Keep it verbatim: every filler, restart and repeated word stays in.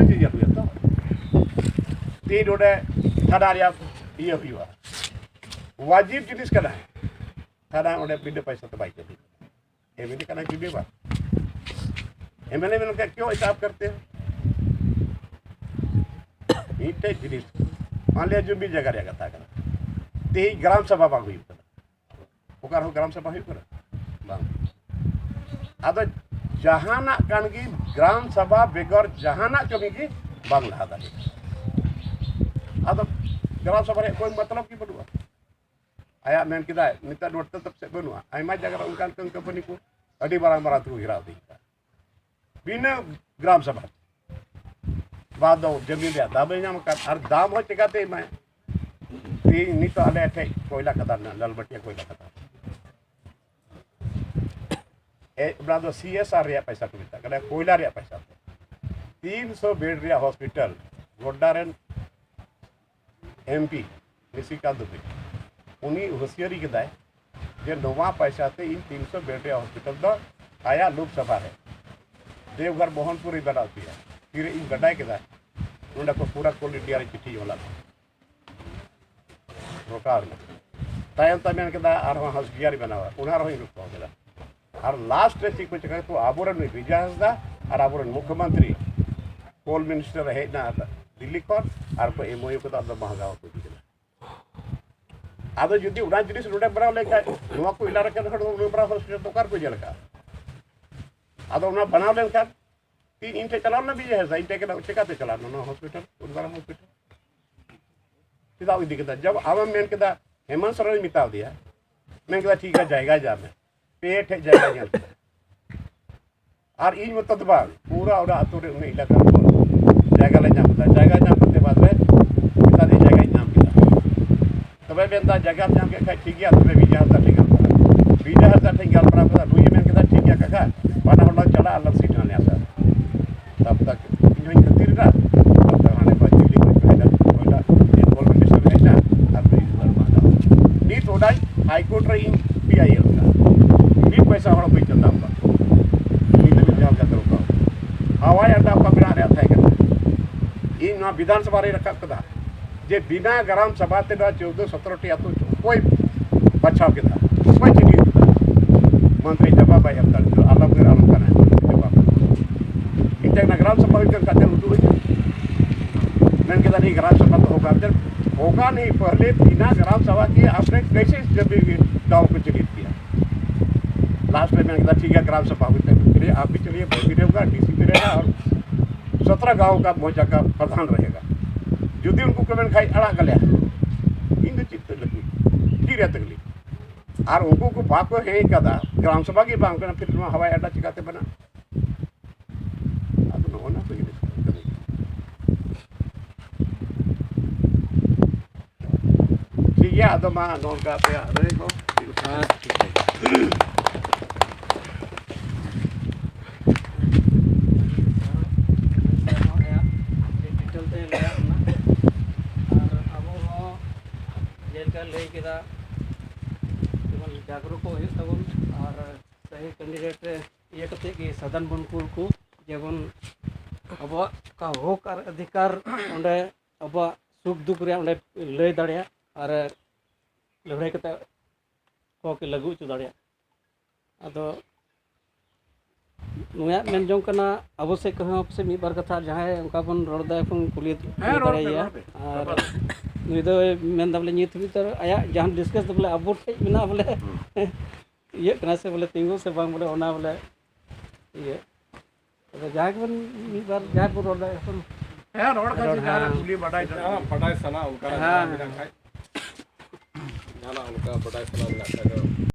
ᱪᱮᱫ ᱤᱭᱟᱹ ᱦᱩᱭᱩᱜᱼᱟ ᱛᱚ? ᱛᱤᱱ ᱱᱚᱰᱮ ᱛᱷᱟᱱᱟ ᱨᱮᱭᱟᱜ ᱤᱭᱟᱹ ᱦᱩᱭᱩᱜᱼᱟ, ᱣᱟᱡᱤᱵ ᱡᱤᱱᱤᱥ ᱠᱟᱱᱟ᱾ ᱛᱷᱟᱱᱟ ᱚᱸᱰᱮ ᱵᱤᱱᱟᱹ ᱯᱚᱭᱥᱟ ᱛᱮ ᱵᱟᱭ ᱪᱟᱹᱞᱩ᱾ ᱮᱢᱮᱞᱮ ᱠᱟᱱᱟ ᱡᱩᱫᱤ ᱵᱟᱝ, ᱮᱢᱮᱞᱮ ᱢᱮᱱ ᱠᱮᱫ, "ᱠᱤᱭᱚᱸ ᱮᱥᱟ ᱟᱯ ᱠᱟᱨᱛᱮ ᱦᱚ?" ᱢᱤᱫᱴᱮᱡ ᱡᱤᱱᱤᱥ, ᱢᱟᱱ ᱞᱤᱭᱟ ᱡᱚᱢᱤ ᱡᱟᱭᱜᱟ ᱨᱮᱭᱟᱜ ᱠᱟᱛᱷᱟ ᱠᱟᱱᱟ, ᱛᱮᱦᱮᱧ ᱜᱨᱟᱢ ᱥᱚᱵᱷᱟ ᱵᱟᱝ ᱦᱩᱭᱩᱜ ᱠᱟᱱᱟ, ᱚᱠᱟ ᱨᱮᱦᱚᱸ ᱜᱨᱟᱢ ᱥᱚᱵᱷᱟ ᱦᱩᱭᱩᱜ ᱠᱟᱱᱟ? ᱵᱟᱝ᱾ ᱟᱫᱚ ᱡᱟᱦᱟᱱᱟᱜ ᱠᱟᱱ ᱜᱮ, ᱜᱨᱟᱢ ᱥᱚᱵᱷᱟ ᱵᱮᱜᱚᱨ ᱡᱟᱦᱟᱱᱟᱜ ᱠᱟᱹᱢᱤ ᱜᱮ ᱵᱟᱝ ᱞᱟᱦᱟ ᱫᱟᱲᱮᱭᱟᱜᱼᱟ᱾ ᱟᱫᱚ ᱜᱨᱟᱢ ᱥᱚᱵᱷᱟ ᱨᱮᱭᱟᱜ ᱠᱳᱭ ᱢᱚᱛᱞᱚᱵ ᱜᱮ ᱵᱟᱹᱱᱩᱜᱼᱟ᱾ ᱟᱭᱟᱜ ᱢᱮᱱ ᱠᱮᱫᱟᱭ, ᱱᱮᱛᱟᱨ ᱱᱚᱣᱟ ᱛᱮ ᱛᱚᱯ ᱥᱮᱫ ᱵᱟᱹᱱᱩᱜᱼᱟ᱾ ᱟᱭᱢᱟ ᱡᱟᱭᱜᱟ ᱨᱮ ᱚᱱᱠᱟᱱ ᱠᱟᱱ ᱠᱳᱢᱯᱟᱱᱤ ᱠᱚ ᱟᱹᱰᱤ ᱢᱟᱨᱟᱝ ᱢᱟᱨᱟᱝ ᱛᱮᱠᱚ ᱜᱷᱮᱨᱟᱣ ᱤᱫᱤ ᱠᱟᱜᱼᱟ᱾ ᱵᱤᱱᱟᱹ ᱜᱨᱟᱢ ᱥᱚᱵᱷᱟ ᱵᱟᱫ ᱫᱚ ᱡᱟᱹᱢᱤᱱ ᱨᱮᱭᱟᱜ ᱫᱟᱢ ᱮ ᱧᱟᱢ ᱟᱠᱟᱫ, ᱟᱨ ᱫᱟᱢ ᱦᱚᱸ ᱪᱮᱠᱟᱛᱮ ᱮᱢᱟᱭ? ᱛᱮᱦᱮᱧ ᱱᱤᱛᱚᱜ ᱟᱞᱮ ᱴᱷᱮᱡ ᱠᱚᱭᱞᱟ ᱠᱷᱟᱫᱟᱱ ᱢᱮᱱᱟᱜᱼᱟ, ᱞᱟᱞᱵᱟᱴᱤᱭᱟ ᱠᱚᱭᱞᱟ ᱠᱷᱟᱫᱟᱱ᱾ ᱮ, ᱚᱱᱟ ᱫᱚ ᱥᱤ ᱮᱥ ᱟᱨ ᱨᱮᱭᱟᱜ ᱯᱚᱭᱥᱟ ᱠᱚ ᱢᱮᱛᱟᱜ ᱠᱟᱱᱟ, ᱠᱚᱭᱞᱟ ᱨᱮᱭᱟᱜ ᱯᱚᱭᱥᱟ ᱛᱮ᱾ ᱛᱤᱱ ᱥᱚ ᱵᱮᱰ ᱨᱮᱭᱟᱜ ᱦᱚᱥᱯᱤᱴᱟᱞ, ᱜᱚᱰᱰᱟ ᱨᱮᱱ ᱮᱢ ᱯᱤ ᱱᱤᱥᱤᱠᱟᱱᱛ ᱫᱩᱵᱮ, ᱩᱱᱤ ᱦᱩᱥᱤᱭᱟᱹᱨᱤ ᱠᱮᱫᱟᱭ ᱡᱮ ᱱᱚᱣᱟ ᱯᱚᱭᱥᱟ ᱛᱮ ᱤᱧ ᱛᱤᱱ ᱥᱚ ᱵᱮᱰ ᱨᱮᱭᱟᱜ ᱦᱚᱥᱯᱤᱴᱟᱞ ᱫᱚ ᱟᱭᱟᱜ ᱞᱳᱠ ᱥᱚᱵᱷᱟ ᱨᱮ ᱫᱮᱣᱜᱷᱚᱨ ᱢᱳᱦᱚᱱᱯᱩᱨ ᱨᱮ ᱵᱮᱱᱟᱣ ᱦᱚᱪᱚᱭᱟ᱾ ᱛᱤᱨᱮ ᱤᱧ ᱵᱟᱰᱟᱭ ᱠᱮᱫᱟ, ᱱᱚᱰᱮ ᱠᱚ ᱯᱩᱨᱟ ᱠᱳᱞ ᱤᱱᱰᱤᱭᱟ ᱨᱮ ᱪᱤᱴᱷᱤ ᱚᱞᱟ ᱥᱚᱨᱠᱟᱨ ᱨᱮ᱾ ᱛᱟᱭᱚᱢ ᱛᱮ ᱢᱮᱱ ᱠᱮᱫᱟ ᱟᱨᱦᱚᱸ ᱦᱟᱥᱵᱤᱭᱟᱨᱤ ᱵᱮᱱᱟᱣᱟ, ᱚᱱᱟ ᱨᱮᱦᱚᱸ ᱤᱧ ᱨᱩᱠᱷᱟᱹᱣ ᱠᱮᱫᱟ᱾ ᱟᱨ ᱞᱟᱥᱴ ᱨᱮ ᱪᱮᱫ ᱠᱚ ᱪᱤᱠᱟᱹ ᱠᱮᱫᱟ, ᱟᱵᱚᱨᱮᱱ ᱱᱩᱭ ᱵᱤᱡᱚᱭ ᱦᱟᱸᱥᱫᱟ ᱟᱨ ᱟᱵᱚᱨᱮᱱ ᱢᱩᱠᱷᱭᱚᱢᱚᱱᱛᱨᱤ ᱠᱳᱞ ᱢᱤᱱᱤᱥᱴᱟᱨ ᱮ ᱦᱮᱡ ᱮᱱᱟ ᱫᱤᱞᱞᱤ ᱠᱷᱚᱱ, ᱟᱨ ᱠᱚ ᱮᱢ ᱳ ᱭᱩ ᱠᱮᱫᱟ, ᱟᱫᱚ ᱢᱟᱦᱜᱟᱣ ᱠᱚ ᱤᱫᱤ ᱠᱮᱫᱟ᱾ ᱟᱫᱚ ᱡᱩᱫᱤ ᱚᱱᱟ ᱡᱤᱱᱤᱥ ᱱᱚᱰᱮ ᱵᱮᱱᱟᱣ ᱞᱮᱱᱠᱷᱟᱱ, ᱱᱚᱣᱟ ᱠᱚ ᱮᱞᱟᱠᱟ ᱨᱮᱱ ᱦᱚᱲ ᱫᱚ ᱩᱱᱟᱹᱜ ᱢᱟᱨᱟᱝ ᱦᱚᱥᱯᱤᱴᱟᱞ ᱫᱚ ᱚᱠᱟ ᱨᱮᱠᱚ ᱧᱮᱞ ᱟᱠᱟᱫᱼᱟ? ᱟᱫᱚ ᱚᱱᱟ ᱵᱮᱱᱟᱣ ᱞᱮᱱᱠᱷᱟᱱ ᱤᱧ, ᱤᱧ ᱴᱷᱮᱱ ᱪᱟᱞᱟᱣ ᱞᱮᱱᱟ ᱵᱤᱡᱚᱭ ᱦᱟᱸᱥᱫᱟ, ᱤᱧ ᱴᱷᱮᱱ ᱠᱟᱱᱟ, ᱪᱮᱠᱟᱛᱮ ᱪᱟᱞᱟᱣ ᱮᱱᱟ ᱱᱚᱣᱟ ᱦᱚᱥᱯᱤᱴᱟᱞ, ᱩᱱ ᱢᱟᱨᱟᱝ ᱦᱚᱥᱯᱤᱴᱟᱞ? ᱪᱮᱫᱟᱜ ᱤᱫᱤ ᱠᱮᱫᱟ? ᱡᱟᱵ ᱟᱢᱮᱢ ᱢᱮᱱ ᱠᱮᱫᱟ, ᱦᱮᱢᱟᱱᱛ ᱥᱚᱨᱮᱱ ᱢᱮᱛᱟᱣ ᱫᱮᱭᱟ, ᱢᱮᱱ ᱠᱮᱫᱟ, "ᱴᱷᱤᱠ ᱜᱮᱭᱟ, ᱡᱟᱭᱜᱟ ᱧᱟᱢ ᱢᱮ", ᱯᱮ ᱴᱷᱮᱡ ᱡᱟᱭᱜᱟ ᱧᱟᱢ ᱠᱮᱫᱟ᱾ ᱟᱨ ᱤᱧ ᱢᱚᱛᱚ ᱫᱚ ᱵᱟᱝ, ᱯᱩᱨᱟᱹ ᱚᱱᱟ ᱟᱹᱛᱩ ᱨᱮ, ᱚᱱᱟ ᱮᱞᱟᱠᱟ ᱨᱮ ᱡᱟᱭᱜᱟ ᱞᱮ ᱧᱟᱢ ᱠᱮᱫᱟ᱾ ᱡᱟᱭᱜᱟ ᱧᱟᱢ ᱠᱟᱛᱮ ᱵᱟᱫ ᱨᱮ ᱢᱮᱛᱟ ᱫᱤᱧ, "ᱡᱟᱭᱜᱟᱧ ᱧᱟᱢ ᱠᱮᱫᱟ᱾" ᱛᱚᱵᱮ ᱢᱮᱱᱫᱟ, "ᱡᱟᱭᱜᱟᱢ ᱧᱟᱢ ᱠᱮᱫ ᱠᱷᱟᱡ ᱴᱷᱤᱠ ᱜᱮᱭᱟ, ᱛᱚᱵᱮ ᱵᱤᱡᱚᱭ ᱦᱟᱸᱥᱫᱟ ᱴᱷᱮᱱ ᱜᱟᱞᱢᱟᱨᱟᱣ ᱢᱮ᱾" ᱵᱤᱡᱚᱭ ᱦᱟᱸᱥᱫᱟ ᱴᱷᱮᱱ ᱜᱟᱞᱢᱟᱨᱟᱣ ᱠᱮᱫᱟ, ᱱᱩᱭ ᱮ ᱢᱮᱱ ᱠᱮᱫᱟ, "ᱴᱷᱤᱠ ᱜᱮᱭᱟ ᱠᱟᱠᱟ, ᱵᱟᱱᱟ ᱦᱚᱲ ᱞᱟᱝ ᱪᱟᱞᱟᱜᱼᱟ ᱟᱨ ᱞᱟᱝ ᱥᱤᱴ ᱦᱟᱱᱮ ᱟᱥᱟ ᱨᱮ᱾" ᱛᱟᱵ ᱛᱟᱠ ᱤᱧ ᱦᱚᱸᱧ ᱠᱷᱟᱹᱛᱤᱨ ᱮᱱᱟ᱾ ᱛᱟᱵ ᱛᱟᱠ ᱦᱟᱱᱮ ᱠᱚ ᱫᱤᱞᱞᱤ ᱠᱷᱚᱱ ᱠᱚ ᱦᱮᱡ ᱮᱱᱟ, ᱠᱚᱭᱞᱟ ᱨᱮᱱ ᱠᱳᱞ ᱢᱤᱱᱤᱥᱴᱟᱨ ᱦᱮᱡ ᱮᱱᱟ, ᱟᱨ ᱵᱤᱡᱚᱭ ᱦᱟᱸᱥᱫᱟ᱾ ᱱᱤᱛ ᱚᱱᱟᱧ ᱦᱟᱭ ᱠᱳᱨᱴ ᱨᱮ ᱤᱧ ᱯᱤ ᱟᱭ ᱮᱞ ᱠᱟᱱᱟ᱾ ᱢᱤᱫ ᱯᱚᱭᱥᱟ ᱦᱚᱲ ᱵᱟᱹᱧ ᱪᱟᱸᱫᱟ ᱟᱠᱟᱫ ᱠᱚᱣᱟ᱾ ᱱᱤᱛ ᱫᱷᱟᱹᱵᱤᱡ ᱡᱟᱦᱟᱸ ᱞᱮᱠᱟ ᱫᱚᱨᱠᱟᱨ᱾ ᱦᱟᱣᱟᱭ ᱟᱰᱰᱟ ᱚᱠᱟ ᱢᱮᱱᱟᱜ ᱨᱮᱭᱟᱜ ᱛᱟᱦᱮᱸ ᱠᱟᱱᱟ, ᱤᱧ ᱱᱚᱣᱟ ᱵᱤᱫᱷᱟᱱ ᱥᱚᱵᱷᱟ ᱨᱮᱧ ᱨᱟᱠᱟᱵ ᱠᱮᱫᱟ ᱡᱮ ᱵᱤᱱᱟ ᱜᱨᱟᱢ ᱥᱚᱵᱷᱟ ᱛᱮ ᱱᱚᱣᱟ ᱪᱳᱫᱽᱫᱳ ᱥᱚᱛᱨᱚ ᱴᱤ ᱟᱹᱛᱩ ᱚᱠᱚᱭ ᱵᱟᱪᱷᱟᱣ ᱠᱮᱫᱟ, ᱚᱠᱚᱭ ᱪᱤᱱᱦᱟᱹᱣ ᱠᱮᱫᱟ? ᱢᱚᱱᱛᱨᱤ ᱡᱟᱵᱟ ᱵᱟᱭ ᱮᱢ ᱫᱟᱲᱮᱭᱟᱜᱼᱟ, ᱟᱞᱟᱢ ᱜᱮ ᱟᱞᱚᱢ ᱠᱟᱱᱟ ᱡᱟᱵᱟ᱾ ᱤᱧ ᱴᱷᱮᱱ ᱜᱨᱟᱢ ᱥᱚᱵᱷᱟ ᱦᱩᱭ ᱠᱟᱱ ᱠᱟᱛᱮ ᱩᱫᱩᱜ ᱟᱹᱧ ᱢᱮ᱾ ᱢᱮᱱ ᱠᱮᱫᱟ ᱱᱤᱭᱟᱹ ᱜᱨᱟᱢ ᱥᱚᱵᱷᱟ ᱫᱚ ᱦᱳᱜᱟ, ᱦᱳᱜᱟ ᱱᱤ ᱯᱟᱦᱞᱮ ᱵᱤᱱᱟ ᱜᱨᱟᱢ ᱥᱚᱵᱷᱟ ᱠᱮ ᱟᱯᱱᱮ ᱠᱮᱥᱮ ᱡᱟᱵᱤ ᱜᱟᱸᱣ ᱠᱚ ᱪᱤᱱᱦᱤᱛ ᱠᱮᱭᱟ᱾ लास्ट में मैंने कहा ठीक है, ग्राम सभा हुई तक चलिए, आप भी चलिए, मैं भी रहूँगा, डीसी भी रहेगा और सत्रह गाँव का मोर्चा का प्रधान रहेगा। ᱡᱩᱫᱤ ᱩᱱᱠᱩ ᱠᱚ ᱢᱮᱱ ᱠᱷᱟᱡ ᱟᱲᱟᱜ ᱠᱟᱞᱮᱭᱟ, ᱤᱧ ᱫᱚ ᱪᱮᱫ ᱛᱮ ᱞᱟᱹᱜᱤᱫ ᱪᱮᱫ ᱨᱮᱭᱟᱜ ᱛᱟᱠᱞᱤᱯ? ᱟᱨ ᱩᱱᱠᱩ ᱠᱚ ᱵᱟᱠᱚ ᱦᱮᱡ ᱠᱟᱫᱟ, ᱜᱨᱟᱢ ᱥᱚᱵᱷᱟ ᱜᱮ ᱵᱟᱝ ᱠᱟᱱᱟ, ᱯᱷᱤᱨ ᱱᱚᱣᱟ ᱦᱟᱣᱟᱭ ᱟᱰᱰᱟ ᱪᱤᱠᱟᱹᱛᱮ ᱵᱮᱱᱟᱜᱼᱟ? ᱟᱫᱚ ᱱᱚᱜᱼᱚ ᱱᱟ ᱠᱚ ᱡᱤᱱᱤᱥ ᱠᱟᱱᱟ᱾ ᱴᱷᱤᱠ ᱜᱮᱭᱟ, ᱟᱫᱚ ᱢᱟ ᱱᱚᱝᱠᱟ ᱟᱯᱮᱭᱟᱜ ᱞᱟᱹᱭ ᱠᱚ᱾ ᱟᱪᱪᱷᱟ᱾ ᱰᱤᱴᱮᱞ ᱛᱮ ᱞᱟᱹᱭᱟᱫ ᱵᱚᱱᱟ᱾ ᱟᱨ ᱟᱵᱚ ᱦᱚᱸ ᱡᱮᱞᱮᱠᱟ ᱞᱟᱹᱭ ᱠᱮᱫᱟ, ᱡᱮᱢᱚᱱ ᱡᱟᱜᱽᱨᱩᱠᱚ ᱦᱩᱭᱩᱜ ᱛᱟᱵᱚᱱ ᱟᱨ ᱥᱟᱹᱦᱤ ᱠᱮᱱᱰᱤᱰᱮᱴ ᱨᱮ ᱤᱭᱟᱹ ᱠᱟᱛᱮ ᱜᱮ ᱥᱟᱫᱷᱟᱨᱚᱱ ᱵᱚᱱ ᱠᱩᱞ ᱠᱚ, ᱡᱮᱢᱚᱱ ᱟᱵᱚᱣᱟᱜ ᱚᱠᱟ ᱦᱚᱠ ᱟᱨ ᱚᱫᱷᱤᱠᱟᱨ ᱚᱸᱰᱮ ᱟᱵᱚᱣᱟᱜ ᱥᱩᱠ ᱫᱩᱠ ᱨᱮᱭᱟᱜ ᱚᱸᱰᱮ ᱞᱟᱹᱭ ᱫᱟᱲᱮᱭᱟᱜ ᱟᱨ ᱞᱟᱹᱲᱦᱟᱹᱭ ᱠᱟᱛᱮ ᱦᱚᱠ ᱮ ᱞᱟᱹᱜᱩ ᱦᱚᱪᱚ ᱫᱟᱲᱮᱭᱟᱜ᱾ ᱟᱫᱚ ᱱᱚᱣᱟ ᱢᱮᱱ ᱡᱚᱝ ᱠᱟᱱᱟ, ᱟᱵᱚ ᱥᱮᱫ ᱠᱷᱚᱱ ᱦᱚᱸ ᱯᱟᱥᱮᱡ ᱢᱤᱫ ᱵᱟᱨ ᱠᱟᱛᱷᱟ ᱡᱟᱦᱟᱸᱭ ᱚᱱᱠᱟ ᱵᱚᱱ ᱨᱚᱲ ᱮᱫᱟ, ᱠᱷᱚᱱ ᱠᱩᱞᱤ ᱦᱮᱸ, ᱨᱚᱲ ᱯᱮ, ᱠᱩᱞᱤ ᱫᱟᱲᱮᱭᱟᱭᱟ᱾ ᱨᱚᱲ ᱯᱮ᱾ ᱟᱨ ᱵᱟᱵᱟ᱾ ᱱᱩᱭ ᱫᱚ ᱢᱮᱱ ᱫᱟ ᱵᱚᱞᱮ ᱱᱤᱛ ᱦᱟᱹᱵᱤᱡ ᱛᱮ ᱟᱭᱟᱜ ᱡᱟᱦᱟᱸ ᱰᱤᱥᱠᱟᱥ ᱫᱚ ᱵᱚᱞᱮ ᱟᱵᱚ ᱴᱷᱮᱡ ᱢᱮᱱᱟᱜᱼᱟ, ᱵᱚᱞᱮ ᱦᱩᱸ᱾ ᱤᱭᱟᱹᱜ ᱠᱟᱱᱟ ᱥᱮ ᱵᱚᱞᱮ ᱛᱤᱸᱜᱩ ᱥᱮ ᱵᱟᱝ, ᱵᱚᱞᱮ ᱚᱱᱟ ᱵᱚᱞᱮ ᱤᱭᱟᱹ᱾ ᱟᱫᱚ ᱡᱟᱦᱟᱸᱭ ᱜᱮᱵᱚᱱ ᱢᱤᱫ ᱵᱟᱨ ᱡᱟᱦᱟᱸᱭ ᱵᱚᱱ ᱨᱚᱲ ᱫᱟᱲᱮᱭᱟᱜ ᱠᱷᱟᱱ ᱦᱮᱸ, ᱨᱚᱲ ᱠᱷᱟᱱ ᱨᱚᱲ, ᱡᱟᱦᱟᱸ ᱦᱮᱸ᱾ ᱠᱩᱞᱤ ᱵᱟᱰᱟᱭ ᱡᱟᱦᱟᱸ ᱵᱟᱰᱟᱭ ᱥᱟᱱᱟ ᱚᱱᱠᱟᱱᱟᱜ ᱦᱮᱸ, ᱡᱟᱦᱟᱸ ᱢᱮᱱᱟᱜ ᱦᱮᱸ᱾ ᱠᱷᱟᱡ, ᱡᱟᱦᱟᱱᱟᱜ ᱚᱱᱠᱟ ᱵᱟᱰᱟᱭ ᱥᱟᱱᱟ ᱢᱮᱱᱟᱜ ᱠᱷᱟᱡ ᱫᱚ